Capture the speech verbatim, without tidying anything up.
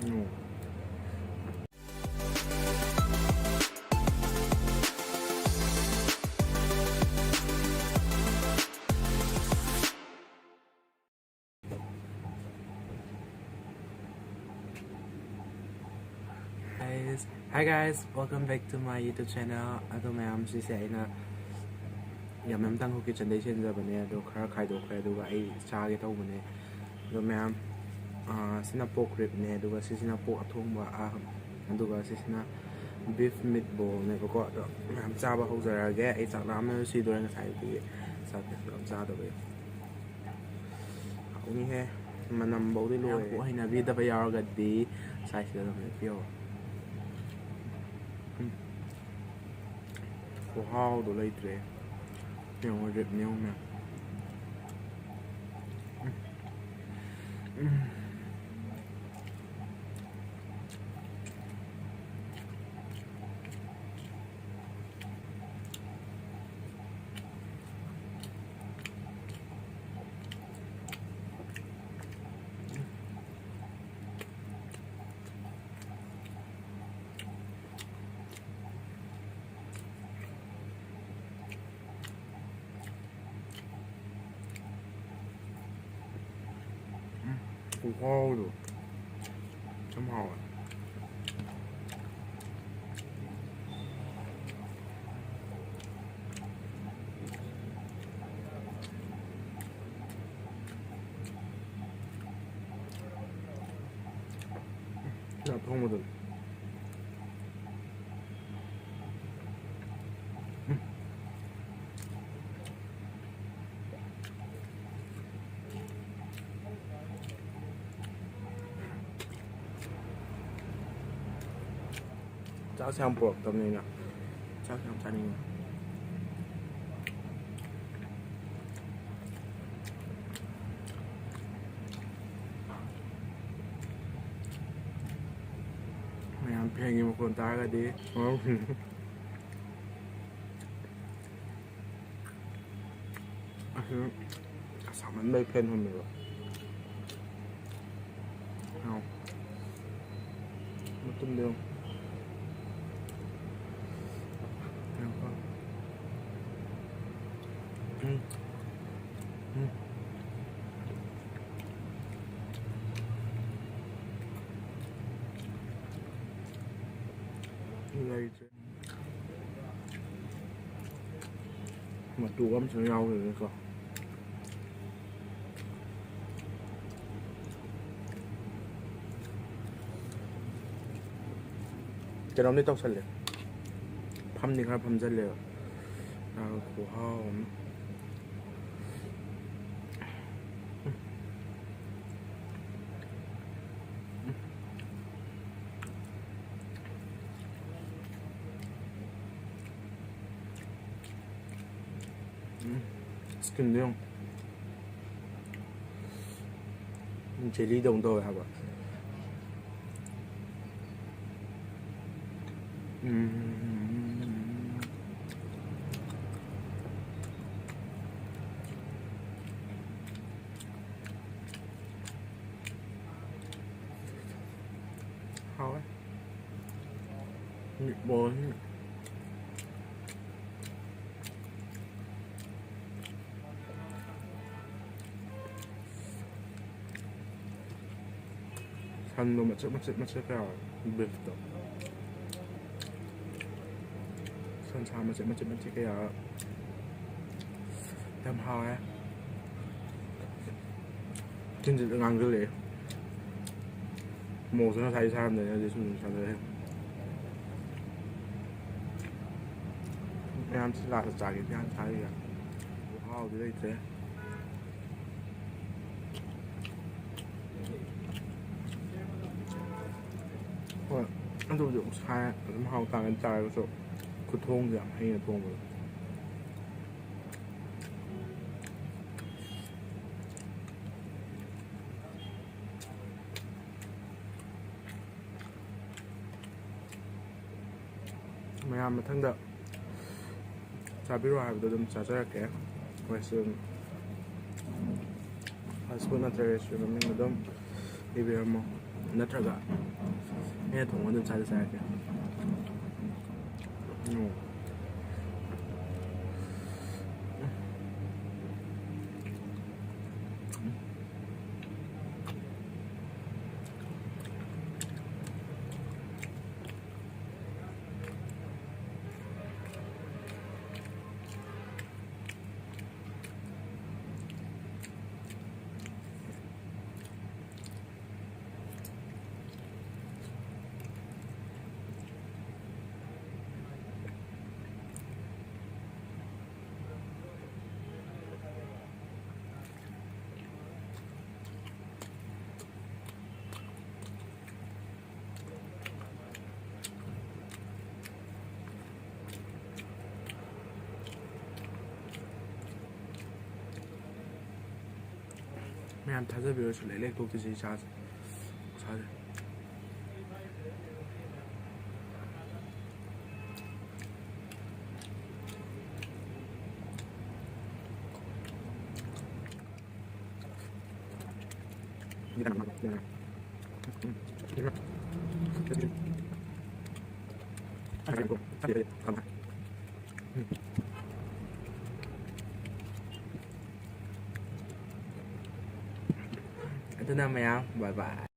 Um. Guys, hi guys, welcome back to my YouTube channel. ꯑꯗꯣ ꯃꯌꯥꯝ, ꯁꯤꯁꯦ ꯑꯩꯅ ꯌꯥꯝ ꯌꯥꯝꯇꯪ kitchenꯗꯩ ꯆꯦꯟꯖꯕꯅꯦ, ꯑꯗꯣ ꯈꯔ ꯈꯥꯏꯗꯣꯛꯈ꯭ꯔꯦ, ꯑꯗꯨꯒ ꯑꯩ ꯆꯥꯒꯦ ꯇꯧꯕꯅꯦ꯫ ꯑꯗꯣ ꯃꯌꯥꯝ, ꯑꯥ, ꯁꯤꯅ pork ribꯅꯦ, ꯑꯗꯨꯒ ꯁꯤꯁꯤꯅ pork ꯑꯊꯣꯡꯕ, ꯑꯥ, ꯑꯗꯨꯒ ꯁꯤꯁꯤꯅ beef meatballꯅꯦꯕꯀꯣ꯫ ꯑꯗꯣ ꯃꯌꯥꯝ ꯆꯥꯕ ꯍꯧꯖꯔꯛꯑꯒꯦ꯫ ꯑꯩ ꯆꯥꯛ ꯂꯥꯝꯕꯅ ꯁꯤꯗꯣꯔꯦ ꯉꯁꯥꯏꯗꯒꯤ ꯆꯥꯛ ꯀꯩꯁꯨ ꯌꯥꯝ ꯆꯥꯗꯕꯒꯤ꯫ ꯍꯥꯎꯅꯤꯍꯦ, ꯃꯅꯝꯐꯧꯗꯤ ꯂꯣꯏꯔꯦ꯫ ꯌꯥꯝ ꯍꯩꯅꯕꯤꯗꯕ ꯌꯥꯎꯔꯒꯗꯤ ꯁꯥꯏꯁꯤꯗ ꯑꯗꯨꯝ ꯂꯦꯞꯄꯤꯌꯣ꯫ ꯎꯝ꯫ ꯈꯨꯍꯥꯎꯗꯣ ꯂꯩꯇ꯭ꯔꯦ꯫ ꯌꯦꯡꯉꯣ, ribꯅꯦ, ꯌꯦꯡꯉꯣ ꯃꯌꯥꯝ꯫ ꯎꯝ꯫ ꯎꯝ꯫ ꯎꯝ, ꯈꯨꯍꯥꯎꯗꯣ꯫ ꯌꯥꯝ ꯍꯥꯎꯋꯦ꯫ ꯁꯤ ꯑꯊꯣꯡꯕꯗꯨꯅꯤ꯫ ꯆꯥꯛꯁꯦ ꯌꯥꯝ ꯄꯨꯔꯛꯇꯕꯅꯤꯅ ꯆꯥꯛꯁꯦ ꯌꯥꯝ ꯆꯥꯅꯤꯡꯉꯤ꯫ ꯃꯌꯥꯝ ꯐꯦꯟꯒꯤ ꯃꯈꯣꯟ ꯇꯥꯔꯒꯗꯤ ꯑꯁꯤ ꯁꯥꯃꯟꯕꯩ ꯐꯦꯟ ꯍꯨꯝꯃꯤꯕ꯫ ꯑꯧ꯫ ꯊꯨꯝꯗꯣ ꯌꯦꯡꯉꯣ꯫ ꯎꯝ꯫ ꯎꯝ꯫ ꯂꯩꯇ꯭ꯔꯦ꯫ ꯃꯇꯨ ꯑꯃꯁꯨ ꯌꯥꯎꯔꯤꯅꯤꯀꯣ꯫ ꯀꯩꯅꯣꯝꯗꯤ ꯇꯧꯁꯜꯂꯦ꯫ ꯐꯝꯗꯤ ꯈꯔ ꯐꯝꯖꯜꯂꯦꯕ꯫ ꯑꯥ, ꯈꯨꯍꯥꯎ ꯑꯃ꯫ ꯎꯝ, skinꯗꯣ ꯌꯦꯡꯉꯣ꯫ ꯖꯦꯂꯤꯗꯧꯅ ꯇꯧꯋꯦ ꯍꯥꯏꯕ꯫ ꯎꯝ꯫ ꯍꯥꯎꯋꯦ꯫ Meatballꯁꯤ꯫ ꯁꯟꯗꯣ ꯃꯆꯦꯠ ꯃꯆꯦꯠ ꯃꯆꯦꯠ ꯀꯌꯥ ꯑꯣꯏ? Beefꯇꯣ꯫ ꯁꯟꯁꯥ ꯃꯆꯦꯠ ꯃꯆꯦꯠ ꯃꯆꯦꯠ ꯀꯌꯥ ꯑꯣꯏ? ꯌꯥꯝ ꯍꯥꯎꯋꯦ꯫ ꯆꯤꯟꯁꯤꯗ ꯉꯥꯡꯁꯤꯜꯂꯛꯑꯦ꯫ ꯃꯣꯔꯣꯛꯁꯨ ꯉꯁꯥꯏ ꯁꯥꯔꯝꯗꯅꯤ, ꯍꯧꯖꯤꯛ ꯁꯨꯝ ꯁꯨꯝ ꯁꯥꯟꯅꯔꯦ꯫ ꯃꯌꯥꯝꯁꯤ ꯂꯥꯛꯑ ꯆꯥꯒꯦ, ꯃꯌꯥꯝ ꯆꯥꯔꯤꯒ꯫ ꯃꯍꯥꯎꯗꯤ ꯂꯩꯇ꯭ꯔꯦ꯫ ꯍꯣꯏ, ꯑꯗꯨꯕꯨꯗꯤ ꯑꯃꯨꯛ ꯁꯥꯏ꯫ ꯑꯗꯨꯝ ꯍꯥꯎ ꯇꯥꯒꯅ ꯆꯥꯔꯒꯁꯨ ꯈꯨꯊꯣꯡꯁꯦ ꯌꯥꯝ ꯍꯩꯅ ꯊꯣꯡꯕꯗꯣ꯫ ꯃꯌꯥꯝ ꯃꯊꯪꯗ ꯆꯥꯕꯤꯔꯣ ꯍꯥꯏꯕꯗꯣ ꯑꯗꯨꯝ ꯆꯥꯖꯔꯛꯀꯦ꯫ ꯋꯦꯁꯇꯔꯟ ꯐꯥꯁ ꯐꯨꯗ ꯅꯠꯇ꯭ꯔꯒ ꯔꯦꯁꯇꯨꯔꯦꯟ ꯃꯃꯤꯡ ꯑꯗꯨꯝ ꯏꯕꯤꯔꯝꯃꯣ꯫ ꯅꯠꯇ꯭ꯔꯒ ꯑꯩꯅ ꯊꯣꯡꯕ ꯑꯗꯨꯝ ꯆꯥꯗꯤ ꯆꯥꯔꯛꯀꯦ꯫ ꯎꯝ꯫ ꯃꯌꯥꯝ ꯊꯥꯖꯕꯤꯔꯣ, ꯁꯨꯡꯂꯦꯛ ꯂꯦꯛꯊꯣꯛꯇꯦ ꯁꯤ ꯆꯥꯁꯦ꯫ ꯆꯥꯁꯦ꯫ ꯑꯗꯨꯅ ꯃꯌꯥꯝ, bye bye꯫